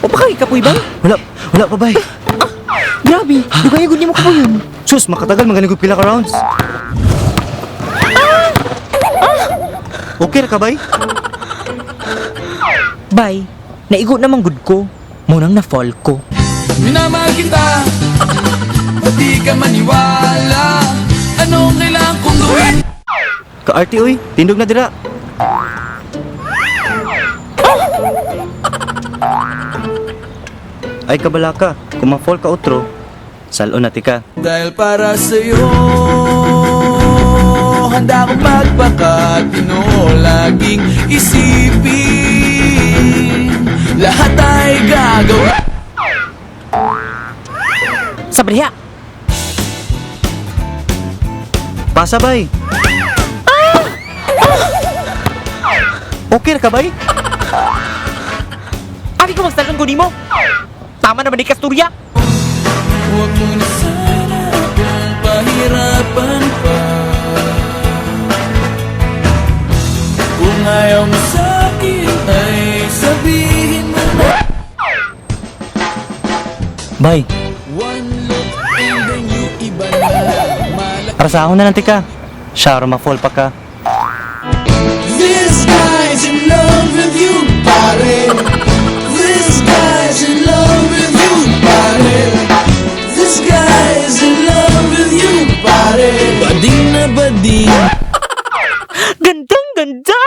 O pa kay kapoy ba? Wala, wala pa, bay. Grabe, dugay gud nimo kapoyon. Sus, makatagal man gani pila ka rounds. Okay ra ka, bay? Bay, naigo naman gud ko. Munang na-fall ko. Minamahal kita, ba't di ka maniwala? Anong kailangan kong gawin? Ka-RT oy, tindog na dira. Ay kabala ka, kung ma-fall ka otro, salon na tika. Dahil para sa'yo, handa akong magpakatino. Laging isipin, lahat ay gagawin. Sa diha. Pasa, bay. Okay ra ka, bay? Abi ko magsalon ko nimo. Tama naman ni Kasturya. Huwag mo na sana akong pahirapan pa. Kung ayaw mo sa'kin ay sabihin mo na. Bay, One look and then you iba na. Malak. arasahon na lang tika. Siya ra ma-fall pa ka. This guy's in love with you, pare. This guy's in love with you, pare. This guy's in love with you, pare. Bading na bading. Gandang ganda.